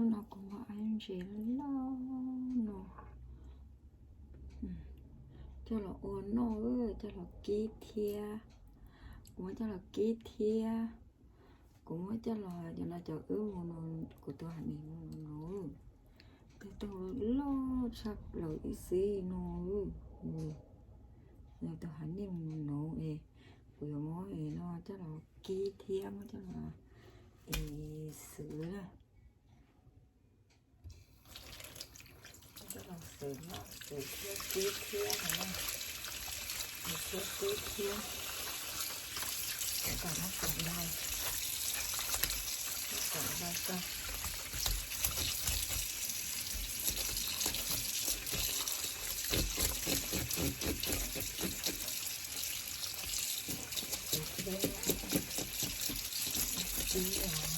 No kuv muab ib ntses loj loj no coj los ua noj, coj los kib thiab. Kuv muab coj los kib thiab. Kuv muab coj los cov no cov wb mus no, kuv tus haiv neeg mus no, tus tau loj tshaj plaws ib xib no. Yog tus haiv neeg mus no es kuv yuav muab no coj los kib thiab muab coj los es xwb na. Coj los xwb no, xwb thiab kib thiab no, xwb thiab kib thiab. Kom no kom no, kom no tso. Xwb thiab kib os.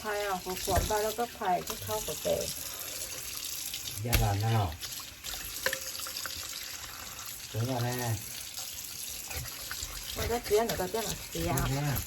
Phais os, kuv kuam npaj rau koj phais, koj thaub kuv tes. Yog los no los. Txiav los ne. Ua koj txiav ntawm koj thiaj mam txiav.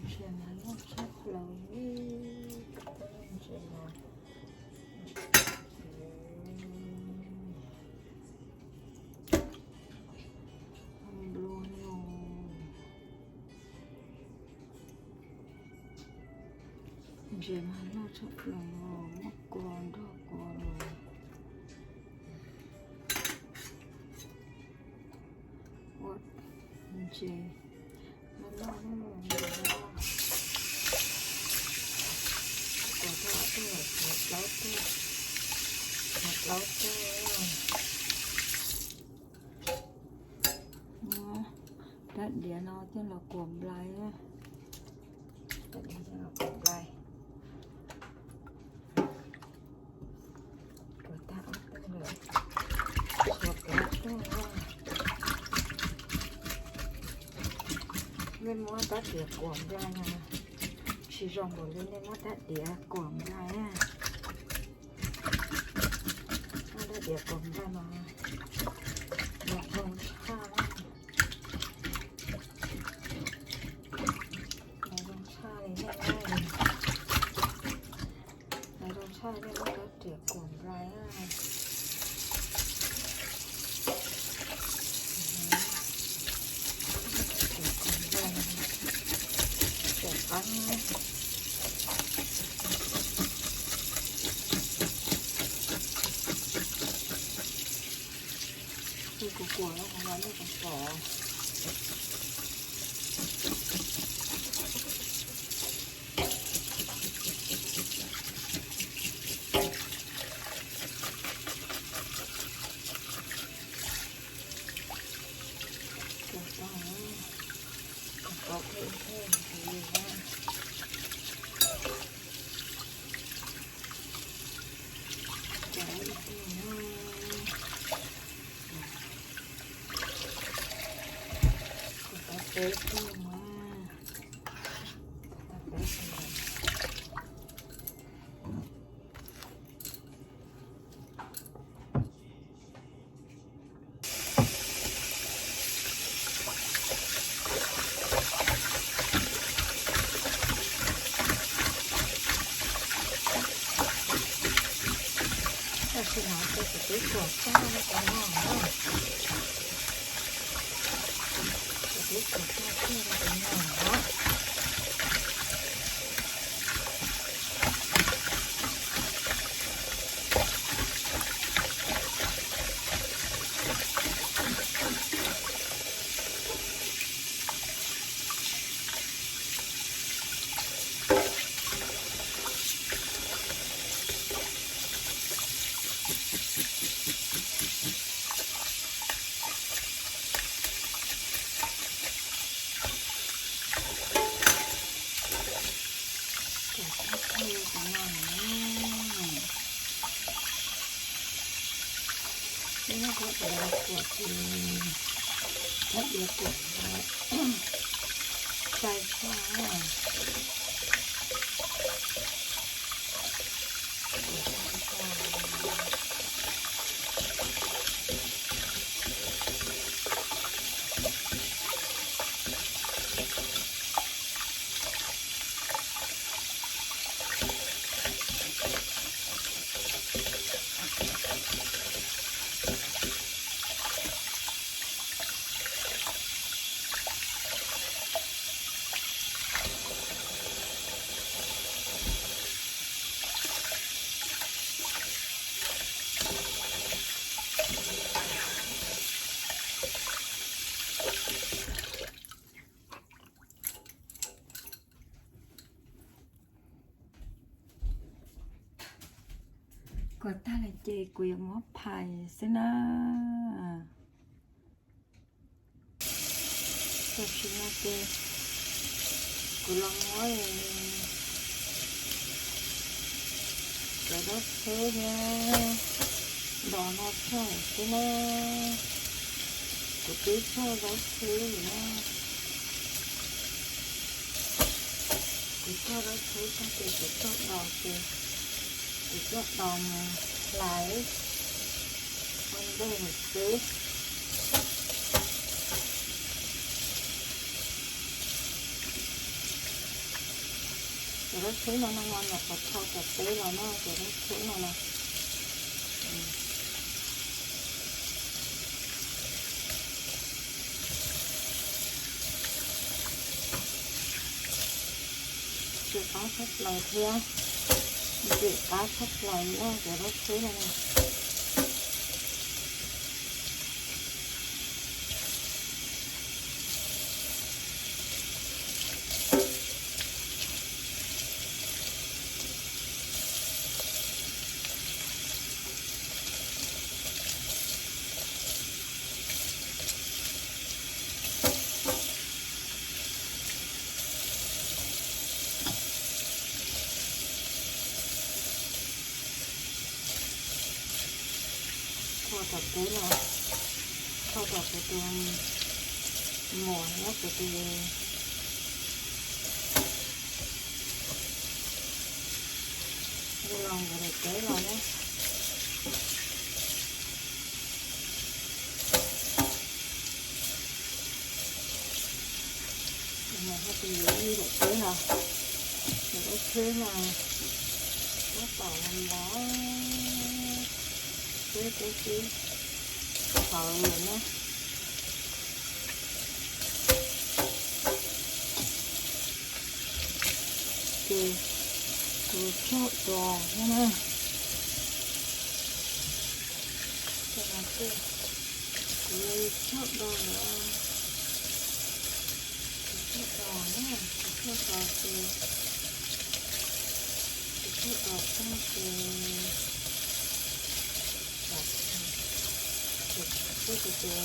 Ntses mas loj tshaj plaws li. Ntses mas nplua no. Ntses mas loj tshaj plaws os, muaj kua nrog kua los. Ces loj loj, kuas tau ob tug, plaub tug, plaub tug. Muab rab diav no coj los kuas nplai. Rab diav coj los kuas nplai. Kuas tag ob tug lawm, tshuav plaub tug. Nej muab rab diav kuas nplai no tsis zoo npaum li nej muab rab diav kuas nplai na. Muab rab diav kuas nplai no mas zoo tshaj, mas zoo tshaj li nej, mas zoo tshaj li nej muab rab diav kuas nplai na. Kuas nplai, kuas qab. Kuv kuas no kuv mam li pom. Kuas tau, kuas tau ib tug ntxiv na. Kuas ib tug na. Kuas tau peb tug na. Kuas tau peb tug. Tam sim no ces kuv twb kuas tag rau tus no na. Kuv twb kuas tag rau tus no na. Kuas tag rau tus no na. Ib no kuv kuas, kuas ces, kuas ces kuas sai tshaj. Kuas tag lawm ces kuv yuav muab phais xwb na. Tam sim no ces kuv los muab cov zaub txhwb thiab dos no tshaj xwb na. Kuv twb txhawj zaub txhwb na. Kuv txhawj zaub txhwb tag ces kuv txhawj dos ces kuv coj dos mus hlais ua ntej lawm xwb. Cov zaub txhwb no no mas nyuam qhuav thau tom teb los no, cov zaub txhwb no no. Tsis qab tshaj plaws thiab, ntxim qab tshaj plaws na cov zaub txhwb no. Thaum teb los thaum kuv tus muam thiab kuv tus tus los nkawd daim teb los na. Kuv muam thiab kuv yawm yij daim teb los, daim teb tsheb mas tab tom los los, teb teb teb hauv lawm na. Ces kuv choj dos thiab na. Kuv choj dos lawm. Kuv choj dos na, kuv choj dos ces, kuv choj dos tag ces, kuv, kuv, kuv,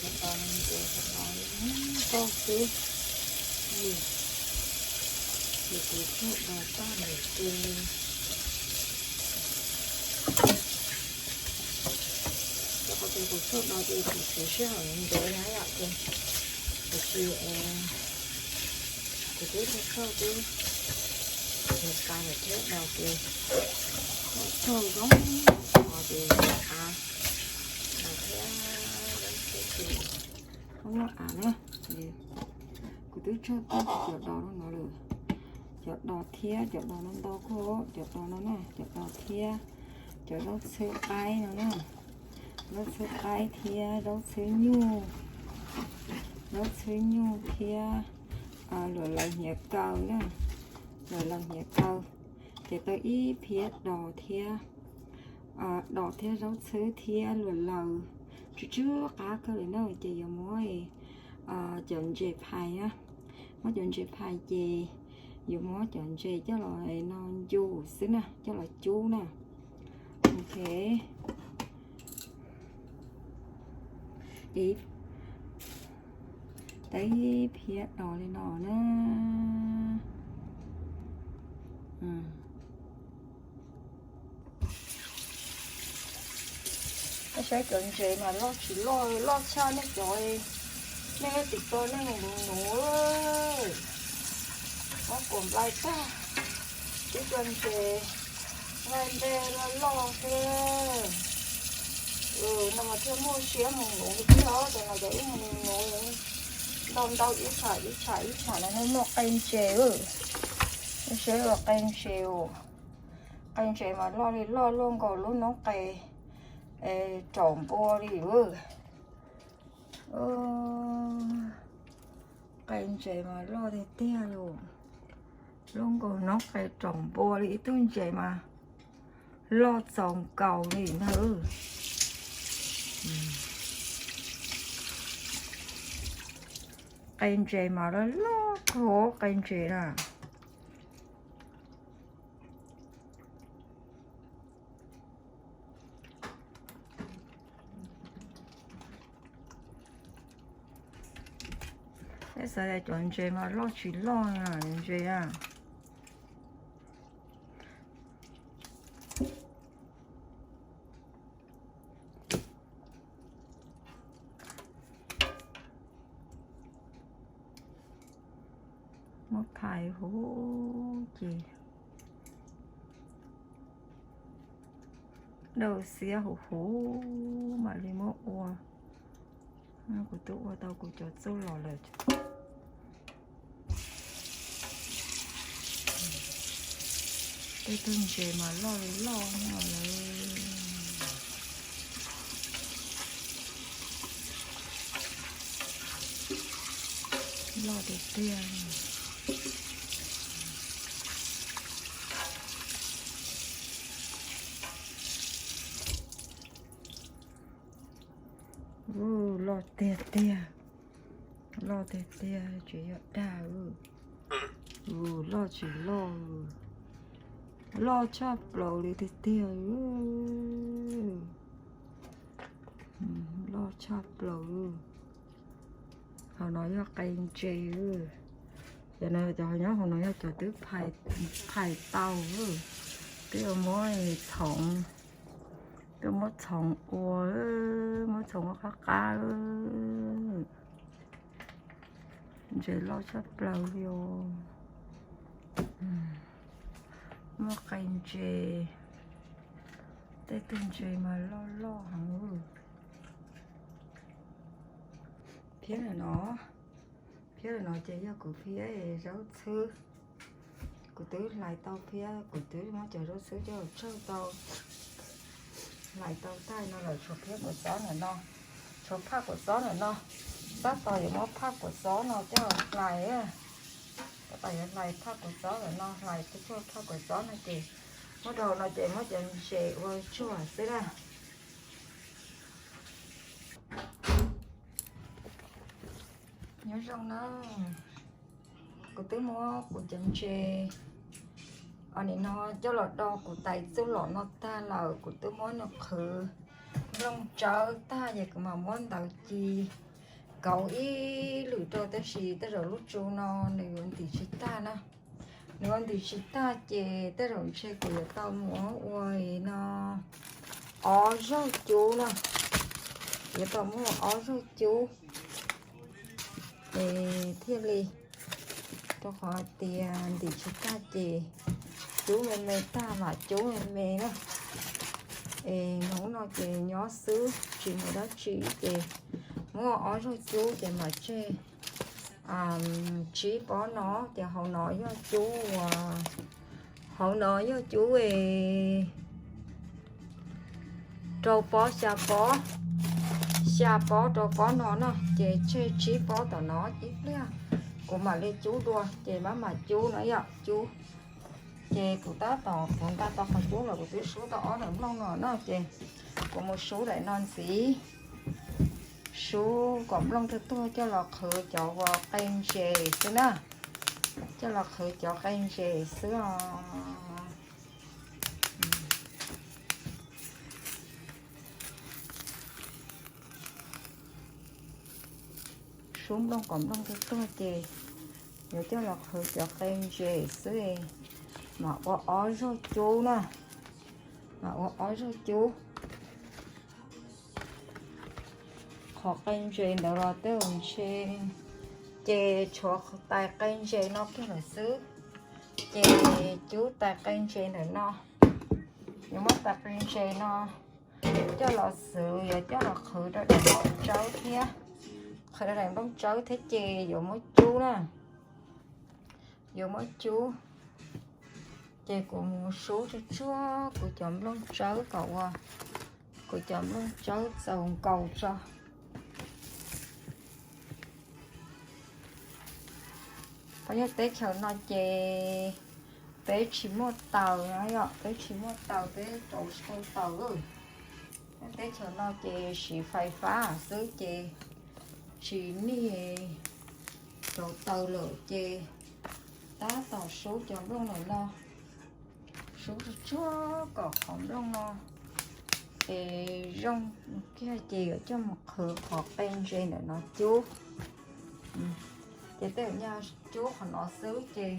Cov dos no ces cov dos koj xwb, ces kuv choj dos tag lawm ces, rau qhov tias kuv choj dos ces kuv siv sij hawm ntau na yom, ces kuv tsis, kuv twb choj choj twb, nws tas lawm thiab dos ces, choj zoo, ces av, av thiab, koj muaj av na, kuv twb choj tag cov dos no lawm, cov dos thiab cov dos no ntau koj, cov dos no na, cov dos thiab cov zaub txhwb qaib no na, zaub txhwb qaib thiab zaub txhwb nyuj, zaub txhwb nyuj thiab luam laws hniav kaw na, luam laws hniav kaw, ces tau ib phiab dos thiab, dos thiab zaub txhwb thiab luam laws, tsw tsw qab kawg li na, ces yuav muab cov ntses phais na, muab cov ntses phais ces yuav muab cov ntses coj los no ncu xwb na, coj los cub na. Ok, ib, tau ib phiab dos li no na. Nej saib cov ntses mas loj tsis loj, loj tshaj nej cov, nej tim ko nej mus nuv nuv, muab kuam nplai tag, ib co ntses nqaij ntej loj loj xwb. No mas thiaj muaj siab mus nuv thiab, cov no cov wb mus nuv ntau ntau ib tsham ib tsham ib tsham no nej muaj qe ntses, nej saib qe ntses, qe ntses mas loj li loj luaj nkaus lub noob qes raum npua li. Qe ntses mas loj tiag tiag li, luaj nkaus noob qes raum npua li, ib tug ntses mas loj txaus nkaus li ntag. Qe ntses mas loj loj kawg, qe ntses na. Nej xav tias cov ntses mas loj tsis loj na, ntses na. Muab phais huv ces dawb xiab huv huv mam li muab ua. Kuv twb ua tau kuv cov txuj lom lawm. Tej tug ntses mas loj li loj lawm. Loj tiag tiag. Loj tiag tiag. Loj tiag tiag, tsis yog dag. Loj tsis loj. Loj tshaj plaws li tiag tiag. Loj tshaj plaws. Hauv no yog qe ntses. Cov no cov nyob hauv no yog cov twb phais tau, twb muab txhoov, twb muab txhoov ua, muab txhoov ua qab qab. Ntses loj tshaj plaws li os. Muaj qe ntses, tej tug ntses mas loj loj heev. Phiab ntawm no, phiab ntawm no ces yog kuv phiab zaub txhwb. Kuv twb hlais tau phiab, kuv twb muab cov zaub txhwb coj los tsawj tau, hlais tau tag no lawm, tshuav phiab kua txob ntawm no, tshuav phaj kua txob ntawm no. Tab tom yuav muab phaj kua txob no coj los hlais. Tab tom yuav hlais phaj kua txob ntawm no, hlais tsuag phaj kua txob no ces muab rau no ces muab cov ntses ua tsuag xwb na. Nyob zoo na, kuv twb muab kuv cov ntses nim no coj los do kuv tais txuj lom no tag lawm, kuv twb muab nws qhwv nplooj tsawb tag ces kuv mam muab ntawv ci kauv ib lwm rau, tab sis tej zaum lub tsu no nws yuav ntim tsis tag na. Nws yuav ntim tsis tag ces tej zaum ntshe kuv yuav tau muab ua no ob zaug cub na, yuav tau muab ua ob zaug cub es thiaj li, rau qhov hais tias ntim tsis tag ces cub me me tag mam cub me me na. Es hnub no ces nyob xwb tsis muaj dab tsi ces muab ob zaug cub ces mam tseg tsib pob no, ces hauv no yog cub uas, hauv no yog cub rau pob xya pob, xya pob rau pob no na, ces tseg tsib pob tom no ib pliag kuv mam li cub dua ces mam mam cub no yom, cub. Ces kuv tab tom kuv nqa tau qhov cub los kuv twb sub tau ob daim nplooj no no ces kuv mus sub daim no ntxiv, sub kom nplooj tuag tuag coj los qhwv cov uas qe ntses xwb na, coj los qhwv cov qe ntses xwb os. Sub nplooj kom nplooj tuag tuag ces yuav coj los qhwv cov qe ntses xwb, mam ua ob zaug cub na, mam ua ob zaug cub. Qhov qe ntses ntawd los tej zaum ntshe ces tshuav tais qe ntses no kiag lawm xwb, ces cub tais qe ntses ntawm no, yuav muab tais qe ntses no coj los xwb, yuav coj los qhwv rau daim nplooj tsawb thiab, qhwv rau daim nplooj tsawb thiab ces yuav muab cub na, yuav muab cub. Ces kuv mus sub tsuag tsuag kuv cov nplooj tsawb kom ua, kuv cov nplooj tsawb txaus nkaus tso. Peb yog teb chaws no ces peb tsis muaj taws na yom, peb tsis muaj taws, peb rauv tsis tau taws. Teb chaws no ces siv fais fab xwb ces tsis nij rauv taws lawm ces tab tom sub cov nplooj ntawm no, sub tsuag tsuag kom qhov nplooj no es zoo kiag ces yuav coj mus qhwv qhov qe ntses ntawm no cub. Ces tej zaum nyaj cub qhov no xwb ces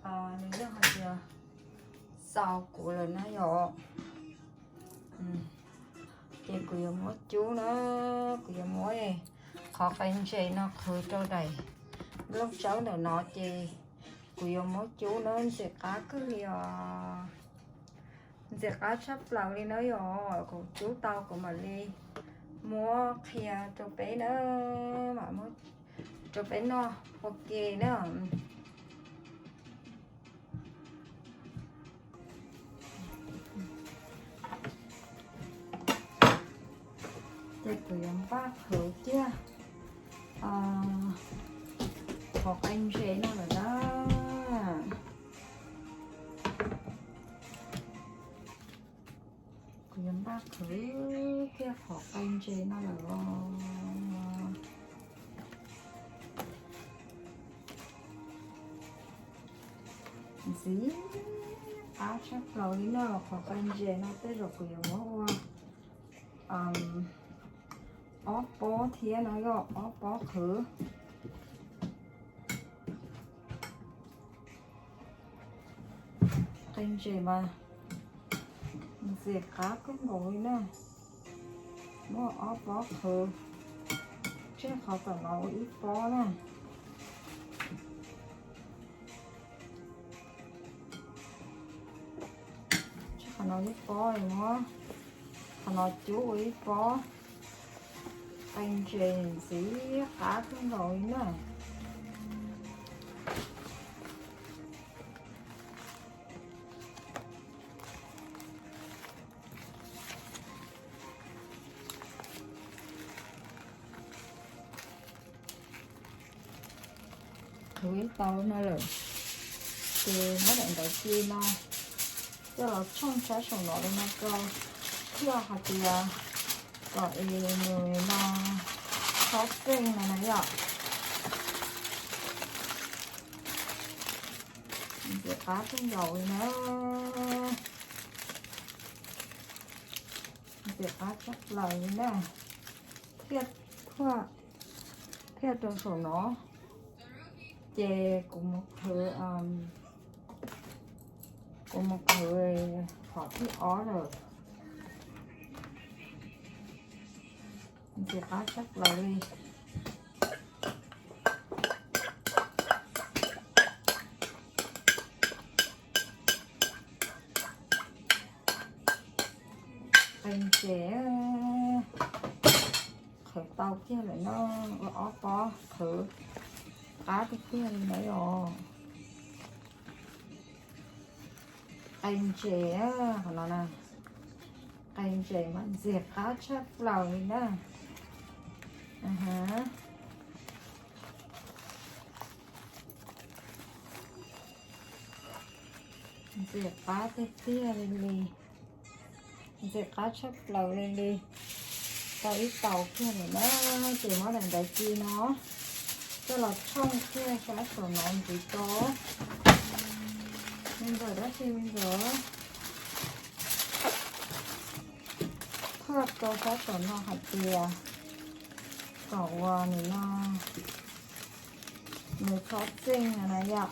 nws yeej hais tias txaus kuv lawm na yom. Ces kuv yuav muab cub na, kuv yuav muab qhov qe ntses no qhwv rau daim nplooj tsawb ntawm no ces kuv yuav muab cub na, ntxim qab kawg li os. Ntxim qab tshaj plaws li na yom, kuv cub tau kuv mam li muab qhia rau peb na, mam muab rau peb noj ua ke na. Ces kuv yuav npaj qhwv kiag qhov qe ntses no lawm na. Kuv yuav npaj qhwv kiag qhov qe ntses no lawm os. Ntxiv qab tshaj plaws li no, qhov qe ntses no tej zaum kuv yuav muab ua ob pob thiab no yog ob pob qhwv. Qe ntses mas ntxiv qab kawg nkaus li na. Muab ob pob qhwv, tseg qhov tom no ua ib pob na. Tseg qhov no ib pob, muab qhov no cub ua ib pob. Qe ntses ntxiv qab kawg nkaus li na. Qhwv tau no lawm, ces muab daim ntawv ci no coj los tshooj sab saum no li no rau, thiaj hais tias kom es nws no txhob txeej no na yom. Ntxiv qab kawg nkaus li na. Ntxiv qab tshaj plaws li na. Thiaj, thiaj rau saum no, ces kuv mus qhwv, kuv mus qhwv qhov thib ob lawm. Ntxiv qab tshaj plaws li. Qe ntses qhwv tau kiag lawm no, ua ob pob qhwv qab tiag tiag li na yom. Qe ntses, qhov no na, qe ntses mas ntxiv qab tshaj plaws li na. Ntxiv qab tiag tiag li li. Ntxiv qab tshaj plaws li li. Tau ib tau kiag lawm na, ces muab daim ntawv ci no coj los tshooj kiag sab saum no ntxiv rau. Me ntxawm dab tsi me ntxawm? Phaj rau sab saum no hais tias kom ua nws no, nws txhob txeej no na yom.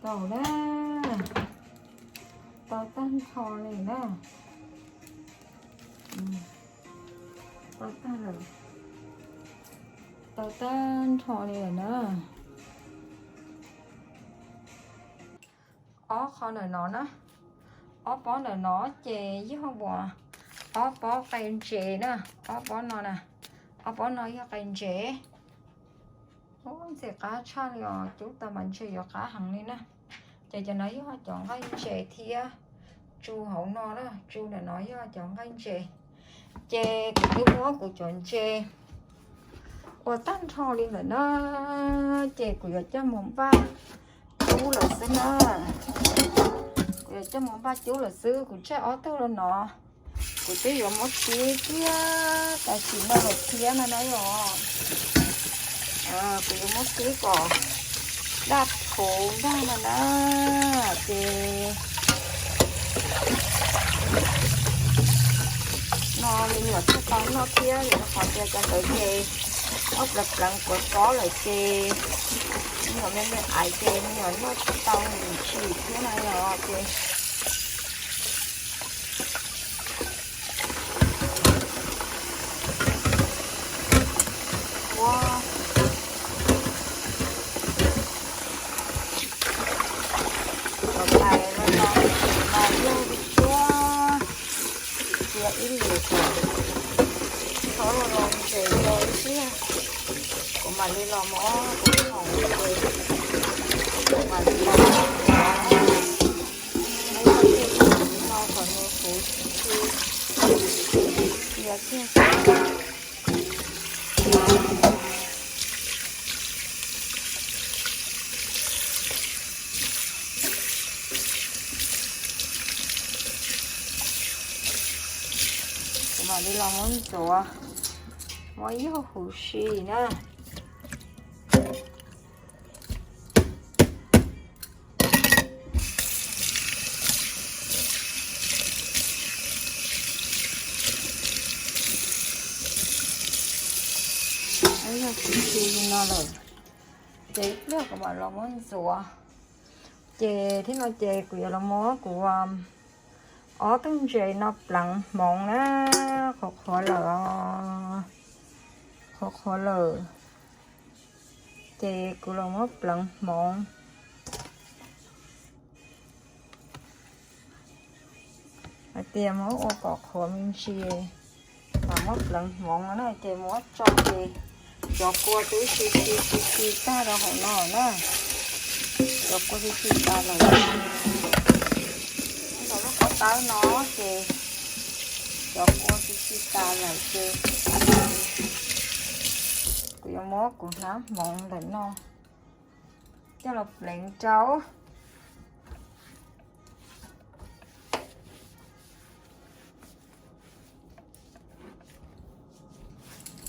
Tau na, tau tag nrho li na. Tau tag lawm, tau tag nrho li lawm na. Ob qho ntawm no na, ob pob ntawm no ces yog uas ob pob qe ntses na, ob pob no na, ob pob no yog qe ntses. Ntxim qab tshaj li os, cub tau mas ntshe yuav qab heev li na. Ces cov no yog cov nqaij ntses thiab tsu hauv no na, tsu ntawm no yog cov nqaij ntses. Ces kuv twb muab kuv cov ntses ua tag nrho li lawm na, ces kuv yuav coj mus npaj cub lawm xwb na. Kuv yuav coj mus npaj cub lawm xwb, kuv tseg ob tug los no kuv twb yuav muab kib thiab, tam sim no lawm thiab no na yom. Kuv yuav muab kib kom daj rhuv ntag no na. Ces no me nyuam thiaj tau noj thiab, vim rau qhov tias cov ntawd ces ob plaws pleev kuav kob lawm ces me nyuam me me aiv ces me nyuam noj tsis tau ntsim thiab na yom. Ces ua cov tais no no mas yog li tsuab cia ib lwm kom txhob los ntses rau ib pliag, kuv mam li los mov kuv hom ces kuv mam li los mov. Ua tej no kom nws huv tsis cia thiaj. Li los muab ntxuav, muab ib huv si na. Yog huv si li no lawm, ces ib pliag kuv mam los muab ntxuav. Ces thiab no ces kuv yuav los muab kuv ob tug ntses no pleev hmoov na. Qhuav qhuav lawm, qhuav qhuav lawm, ces kuv los muab pleev hmoov. Hais tias muab ua kom qhuav me ntsis, mas muab pleev hmoov no na ces muab tso ces cov kua twb si si si si tag rau hauv no na. Cov kua si si tas lawm, ntaus lub pob tawb no ces cov kua si si tas lawm ces kuv yuav muab kuv hnab hmoov ntawm no coj los pleev rau.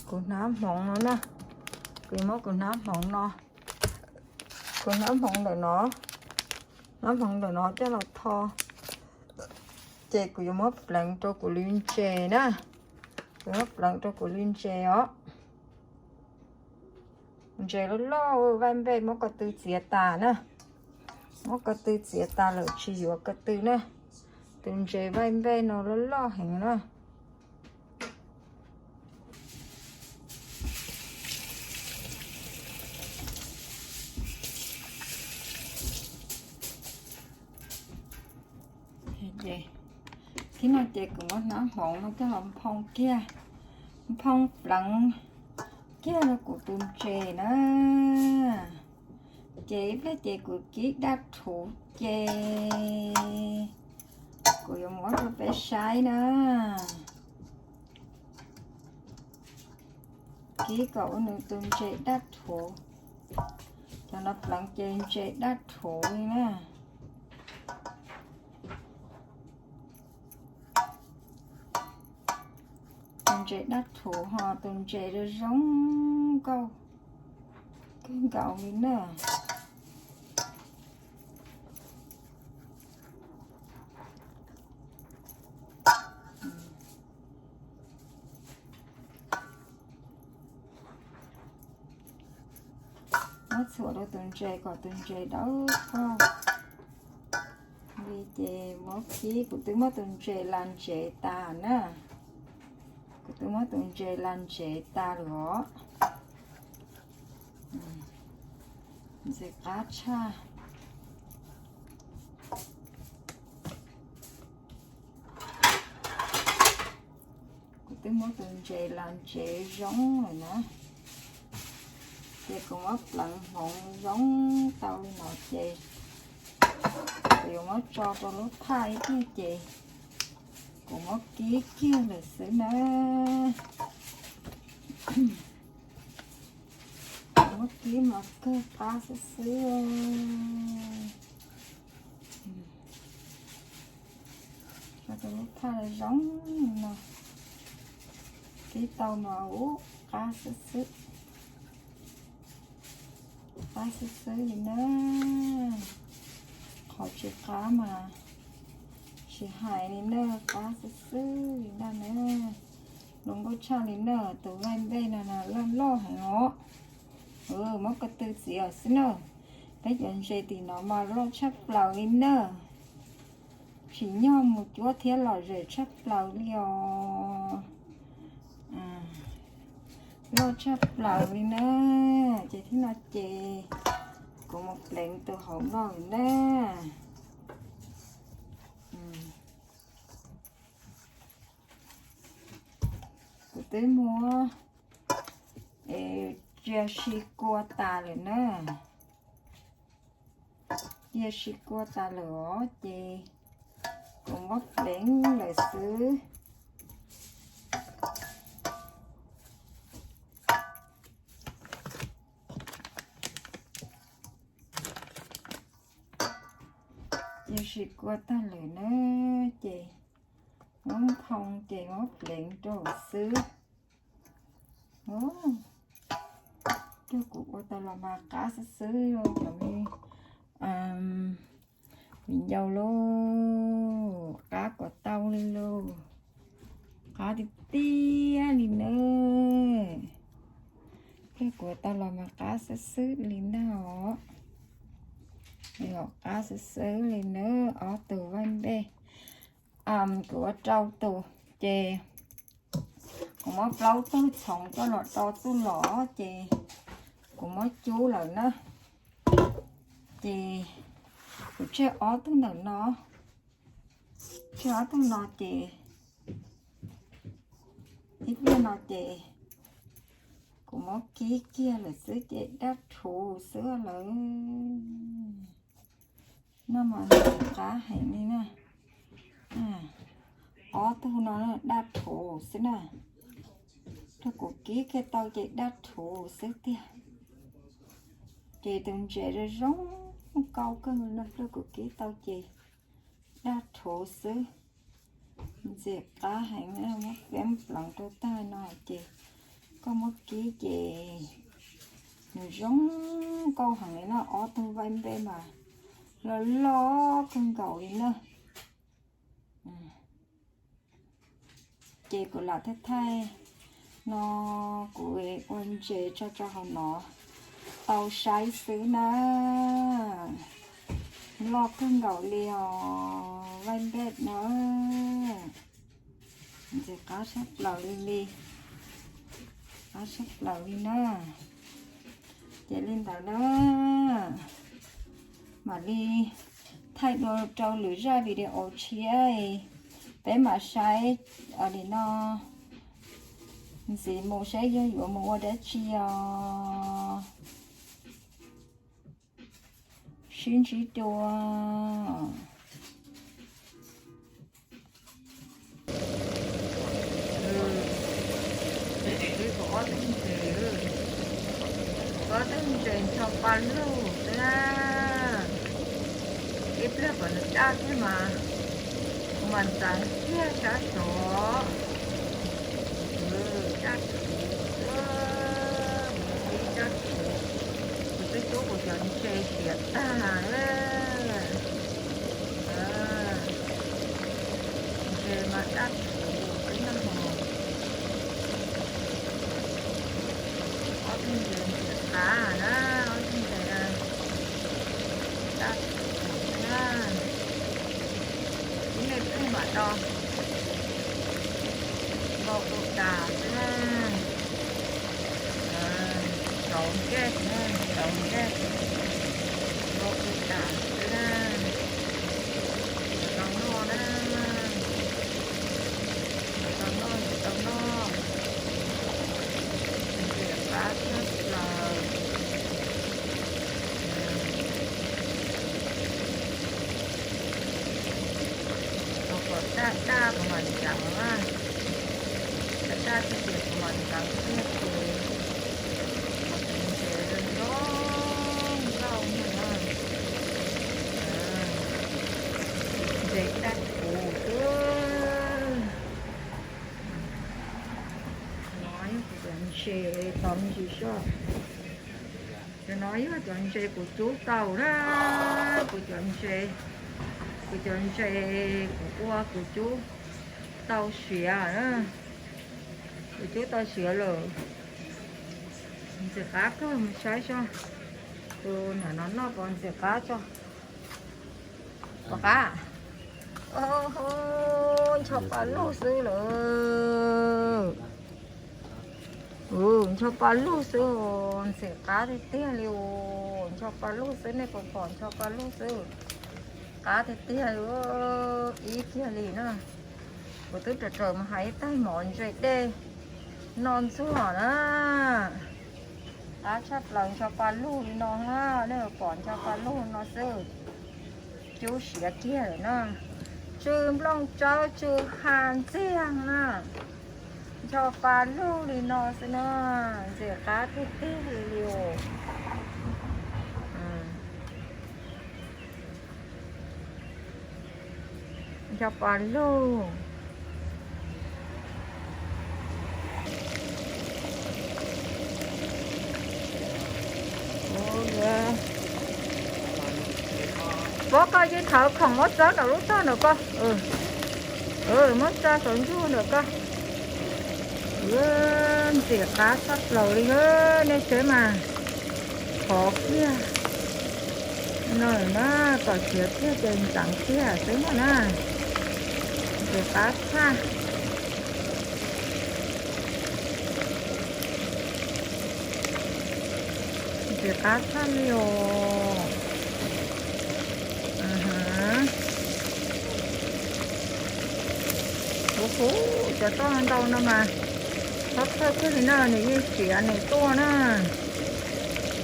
Kuv hnab hmoov no na, kuv yuav muab kuv hnab hmoov no, kuv hnab hmoov ntawm no, hnab hmoov ntawm no coj los tho, ces kuv yuav muab pleev rau kuv lub ntses na, kuv muab pleev rau kuv lub ntses os. Ntses loj loj vaij npej muab ko tw txiav tas na, muab ko tw txiav tas lawm tsis yuav ko tw na. Tus ntses vaij npej no loj loj heev na. Thib no ces kuv muab hnab hmoov no coj los nphoo kiag, nphoo pleev kiag rau kuv tus ntses na. Ces ib pliag ces kuv kib daj rhuv ces kuv yuav muab rau peb saib na. Kib kom ua nws tus ntses daj rhuv. Cov no pleev ces ntses daj rhuv li na. Tus ntses daj rhuv ho tus ntses zoo zoo nkauj kawg nkaus li na. Muab txhuam rau tus ntses kom tus ntses dawb paug li ces muab kib, kuv twb muab tus ntses las ntsev tas na. Kuv twb muab tus ntses las ntsev tas lawm os. Ntxim qab tshaj. Kuv twb muab tus ntses las ntsev zoo lawm na, ces kuv muab pleev hmoov zoo tau li no ces kuv yuav muab tso rau lub thaj ib pliag ces kuv muab kib kiag lawm xwb na. Muab kib mas kawg qab xwb xwb. Tso rau lub thaj zoo li no, kib tau mas ub qab xwb xwb, qab xwb xwb li na. Qhov tsis qab mas tsis hais li na, qab xwb xwb li ntag na. Zoo nkauj tshaj li na, tus vaij npej no loj loj heev os. Muab ko tw txiav xwb na. Peb cov ntses tim no mas loj tshaj plaws li na. Tsim nyog mus cuab thiab lom zem tshaj plaws li os. Loj tshaj plaws li na. Ces thib no ces kuv mus pleev tus hauv no lawm na. Kuv twb muab, es, cia si kua tas lawm na. Cia si kua tas lawm os ces kuv muab pleev lawm xwb. Cia si kua tag lawm na, ces Muab thoo ces muab pleev rau xwb. Ua rau kuv ua tau los mas qab xwb xwb cov me viv ncaus lauj, qab kom tau li lauj, qab tiag tiag li na. Rau kuv ua tau los mas qab xwb xwb li na os. Qab xwb xwb li na, ob tug vaij npej. Kuv ua rau tus ces kuv muab plaub tug txhoov coj los do tuj los ces kuv muab cub lawm na. Ces kuv tseg ob tug ntawm no, tseg ob tug no ces ib pliag no ces kuv muab kib kiag lawm xwb ces daj rhuv xwb lawm. Noj mas qab heev li na. Ob tug no daj rhuv xwb na. Rau kuv kib kiag tau ces daj rhuv xwb tiag. Ces tus ntses zoo zoo nkauj kawg no, rau kuv kib tau ces daj rhuv xwb. Ntxim qab heev, muab pleev rau tag no ces koj muab kib ces nws zoo nkauj heev li na, ob tug vaij npej mas loj loj kawg nkaus li na. Ces kuv lam thaij thaij no, kuv ua ntses tso rau hauv no tau saib xwb na. Loj kawg nkaus li os, vaij npej no. Ntxim qab tshaj plaws li li, qab tshaj plaws li na. Ces li ntawd na, mam li thaij dua rau lwm zaj video tshiab, peb mam saib li no ntxiv mus saib yog yuav mus ua dab tsi os. Sib ntsib dua. Ob tug ntses, ob tug ntses ncho pa lug xwb na. Ib pliag kom nws daj thiab mas, kuv mam ntxeev kiag sab tod. Daj rhuv, ib daj rhuv, kuv twb cub kuv cov ntses siav tag. Ntses mas daj rhuv xwb na. Ob tug ntses ntxim qab na, ob tug ntses daj rhuv xwb na. Ib me pliag mam do npau tu tas xwb na. Rauv ncej na, rauv ncej, npau tu tas xwb na. Yuav tau noj na, yuav tau noj, yuav tau noj. Ntxim qab tshaj plaws. Thaum kom daj daj kuv mam ntxeev na, daj daj thiab ces kuv mam ntxeev kiag ces, ces ntses zoo zoo nkauj na. Ntses daj rhuv xwb. No yog kuv cov ntses tau me ntsis soj. Cov no yog cov ntses kuv cub tau na, kuv cov ntses, kuv cov ntses kuv ua kuv cub tau siav na, kuv cub tau siav lawm. Ntxim qab kawg, mus saib soj, tus nam no noj puas ntxim qab tso. Puas qab? Ncho pa lug xwb lawm. Ncho pa lug xwb, ntxim qab tiag tiag li os. Ncho pa lug xwb, nej puas pom? Ncho pa lug xwb, qab tiag tiag li, ib kiag li na. Kuv twb raws raws mus hais ib tais mov ntses dej noj ntxuag na. Qab tshaj plaws, ncho pa lug li no na, nej puas pom? Ncho pa lug no xwb, cub siav kiag lawm na. Tsw nplooj tsawb tsw ha ntxiag na, ncho pa lug li no xwb na, ntxim qab tiag tiag li os. Ncho pa lug, Pov koj yeej thawv khoom muab txawb nram lub tog nram koj. Muab tsa saum ntuj nram koj. Ntxim qab tshaj plaws li, nej saib mas. Khov kiag no na, kom siav kiag ces ntxeev kiag xwb no na. Ntxim qab tshaj. Ntxim qab tshaj li os. Huv huv, cov toj ntau no mas, txhob thawj kiag li na, nws yeej siav nws tuaj na.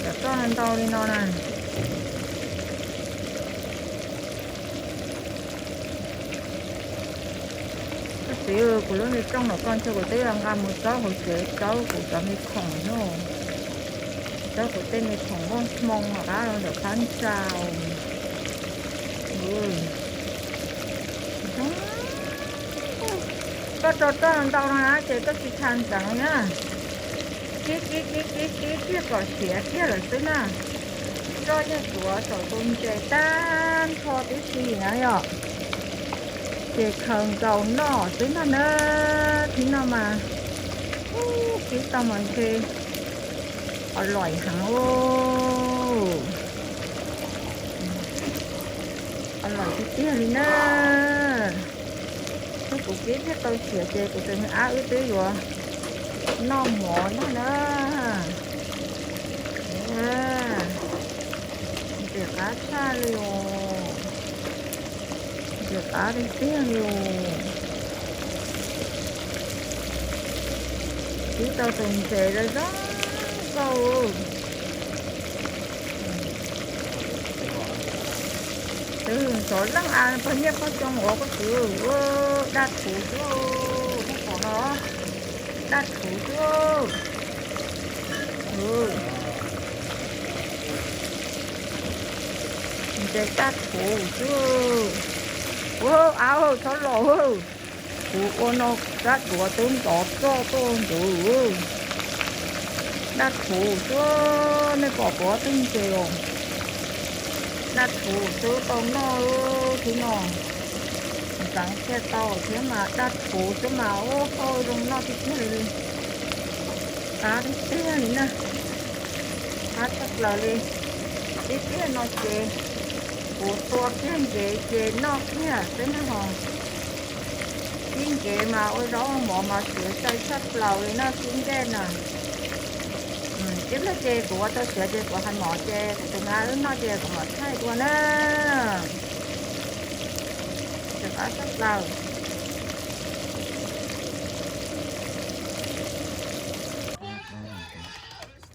Cov toj ntau li no na. Koj txiv, kuv lub me rooj nram koj ntshe kuv twb nqa mus txawb hauv tsev, txawb kuv cov me khoom no. Txawb kuv tej me khoom nplooj hmoo los qab ntawm phab ntsa. Koj rau toj ntau no na ces koj tsis tshua ntxeev na. Kib kib kib kib kib kiag kom siav kiag lawm xwb na. Roj yeej tuav saum tus ntses tag nrho tib si na yom. Ces khaws nkaus noj xwb ntag na. Thib no mas, kib tau mas ntshe o loim heev. O loim tiag tiag li na. Thaum kuv kib thiaj tau siav ces kuv tus me ab wb twb yuav noj mov ntag na. Ntxim qab tshaj li os. Ntxim qab tiag tiag li os. Kib tau tus ntses zoo zoo nkauj. Twb xov leej a pog nyiaj pog xyoo ua koj txiv, daj thuv xwb, nej pom no, daj thuv xwb. Ntses daj thuv xwb. Ua av txhob los, kuv ua no rab duav twb ntov txoj tuaj ntawd. Daj thuv xwb, nej pom kuv ob tug ntses os. Daj thuv xwb tau noj, thib no ntxeev kiag tau thiab mas daj thuv xwb mas ua hauj zoo noj tiag tiag li. Qab tiag tiag li na. Qab tshaj plaws li. Ib pliag no ces kuv tua kiag ntsev ces noj kiag xwb na ho. Ib ntsev mas ua zaub mov mas siav tshaj plaws li noj xib ncej na. Ib pliag ces kuv ua tau siav ces kuv hais mov ces kuv tus me ab wb noj ces kuv mam thaij dua na. Ntxim qab tshaj plaws.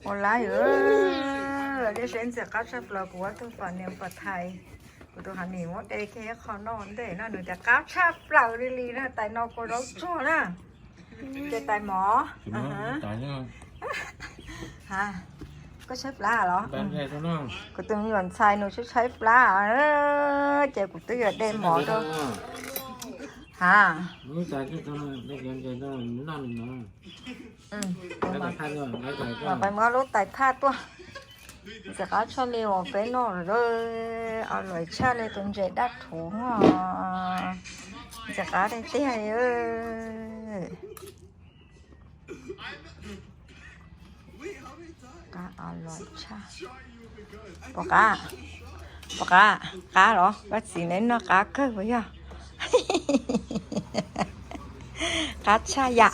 Ua lawm, nej saib ntxim qab tshaj plaws kuv ua tug pom niam pom thais. Kuv tus ha nim muab de kiag ib qho noj ntej no nws tias qab tshaj plaws li li na, tais no kua zaub tsuag na. Ces tais mov. Koj tshaib plab los? Kuv tus me nyuam ntxhais nws tshaib tshaib plab ces kuv twb yuav de mov rau. Ha. Pais muab lub tais phaj tuaj. Ntxim qab tshaj li uas peb noj lawm, o lawm tshaj li tus ntses daj rhuv. Ntxim qab tiag tiag li. Qab o lawm tshaj. Pom qab, pom qab, qab los koj txiv neb noj qab kawg puas yog? Qab tshaj yam.